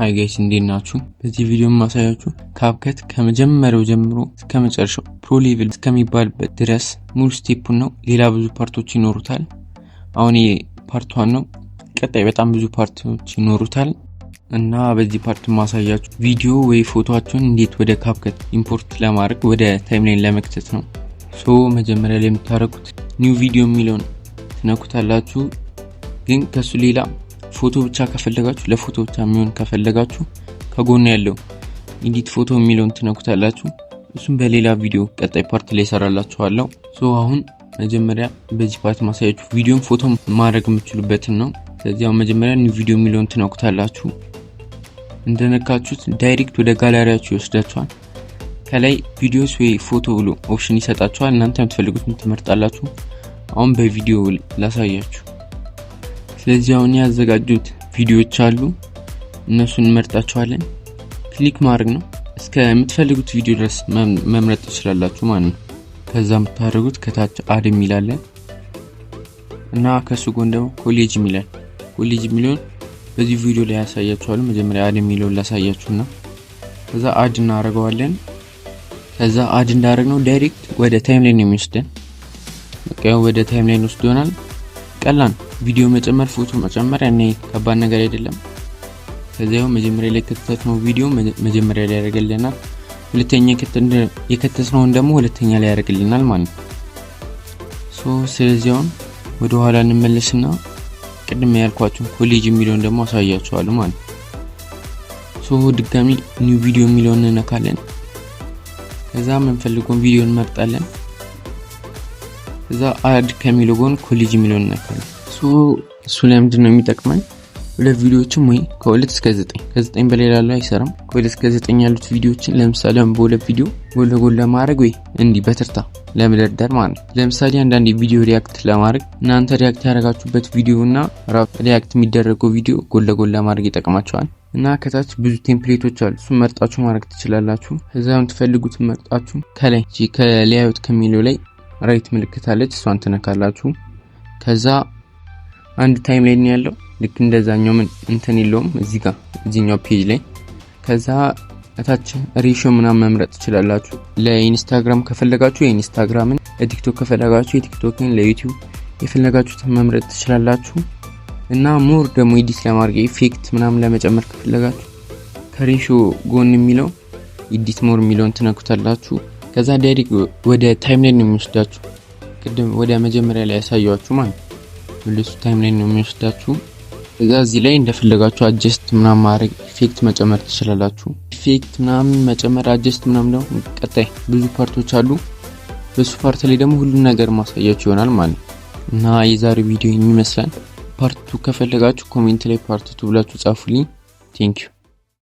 Hi guys፣ እንዴት ናችሁ? በዚህ ቪዲዮ የማሳያችሁ CapCut ከመጀመሪያው ጀምሮ እስከ መጨረሻው pro level እስከሚባልበት ድረስ ሙሉ step ኡን ነው። ሌላ ብዙ part ኦች ይኖሩታል። አሁን ይሄ part one ነው። ቀጣይ በጣም ብዙ part ኦች ይኖሩታል እና በዚህ part የማሳያችሁ ቪዲዮ ወይ ፎቶአችሁን እንዴት ወደ CapCut import ለማድረግ፣ ወደ timeline ለመክተት ነው። So መጀመሪያ ላይ የምታደርጉት new video የሚለውን ትነኩታላችሁ። ግን ከሱ ሌላ ፎቶ ብቻ ከፈለጋችሁ፣ ለፎቶ ብቻ የሚሆን ከፈለጋችሁ ከጎን ያለው edit photo የሚለውን ትነኩታላችሁ። እሱም በሌላ ቪዲዮ ቀጣይ part ላይ እሰራላችኋለሁ። So አሁን መጀመሪያ በዚህ part ማሳያችሁ ቪዲዮን ፎቶ ማድረግ የምትችሉበትን ነው። ስለዚህ አሁን መጀመሪያ new video የሚለውን ትነኩታላችሁ። እንደነካችሁት direct ወደ ጋላሪያችሁ ይወስዳችኋል። ከላይ videos ወይ ፎቶ ብሎ option ይሰጣችኋል። እናንተ የምትፈልጉትን ትመርጣላችሁ። አሁን በቪዲዮ ላሳያችሁ። ስለዚህ አሁን ያዘጋጀሁት ቪዲዮዎች አሉ። እነሱን እንመርጣቸዋለን። Click ማድረግ ነው። እስከ የምትፈልጉት ቪዲዮ ድረስ መምረጥ ትችላላችሁ ማለት ነው። ከዛ የምታደርጉት ከታች add የሚል አለ እና ከሱ ጎን ደግሞ collage የሚል አለ። Collage የሚለውን በዚህ ቪዲዮ ላይ አሳያችኋለሁ። መጀመሪያ add የሚለውን ላሳያችሁና ከዛ add እናደርገዋለን። ከዛ add እንዳደረግነው direct ወደ timeline ነው የሚወስደን። በቃ ወደ timeline ወስዶናል። ቀላል፣ ቪዲዮ መጨመር፣ ፎቶ መጨመር ያኔ ከባድ ነገር አይደለም። ከዚያው መጀመሪያ ላይ የከተትነው ቪዲዮ መጀመሪያ ላይ ያደርግልናል። ሁለተኛ የከተትነውን ደግሞ ሁለተኛ ላይ ያደርግልናል ማለት ነው። So ስለዚህ አሁን ወደ ኋላ እንመለስና ቅድም ያልኳችሁ collage የሚለውን ደግሞ አሳያችኋለሁ ማለት ነው። So ድጋሚ new video የሚለውን እንነካለን። ከዛ የምንፈልገውን ቪዲዮ እንመርጣለን። ከዛ add ከሚለው ጎን collage የሚለውን እንነካለን። So እሱ ለምንድን ነው የሚጠቅመን? ሁለት ቪዲዮዎችን ወይ ከ2 እስከ 9፣ ከ9 በላይ ላለው አይሰራም። ከ2 እስከ 9 ያሉት ቪዲዮዎችን ለምሳሌ አሁን በሁለት ቪዲዮ ጎን ለጎን ለማድረግ ወይ እንዲህ በተርታ ለመደርደር ማለት ነው። ለምሳሌ አንዳንድ ቪዲዮ react ለማድረግ እናንተ react ያደረጋችሁበት ቪዲዮ እና react የሚደረገው ቪዲዮ ጎን ለጎን ለማድረግ ይጠቅማችኋል። እና ከታች ብዙ template ኦች አሉ። እሱን መርጣችሁ ማድረግ ትችላላችሁ። ከዛ የምትፈልጉትን መርጣችሁ ከላይ ከ layout ከሚለው ላይ right ምልክት አለች፣ እሷን ትነካላችሁ። ከዛ አንድ timeline ያለው ልክ እንደዛኛው ምን እንትን የለውም እዚህ ጋር እዚህኛው page ላይ። ከዛ እታች ratio ምናምን መምረጥ ትችላላችሁ። ለ Instagram ከፈለጋችሁ የ Instagram ን፣ ለ TikTok ከፈለጋችሁ የ TikTok ን፣ ለ YouTube የፈለጋችሁትን መምረጥ ትችላላችሁ። እና more ደግሞ edit ለማድረግ፣ effect ምናምን ለመጨመር ከፈለጋችሁ ከ ratio ጎን የሚለው edit more የሚለውን ትነኩታላችሁ። ከዛ direct ወደ timeline ነው የሚወስዳችሁ። ቅድም ወደ መጀመሪያ ላይ ያሳየኋችሁ ማለት ነው። መልሱ timeline ነው የሚወስዳችሁ። ከዛ እዚህ ላይ እንደፈለጋችሁ adjust ምናምን ማድረግ፣ effect መጨመር ትችላላችሁ። Effect ምናምን መጨመር፣ adjust ምናምን ደግሞ ቀጣይ ብዙ part ኦች አሉ። በሱ part ላይ ደግሞ ሁሉን ነገር ማሳያችሁ ይሆናል ማለት ነው። እና የዛሬው ቪዲዮ ይመስላል። Part two ከፈለጋችሁ comment ላይ part two ብላችሁ ጻፉልኝ። Thank you.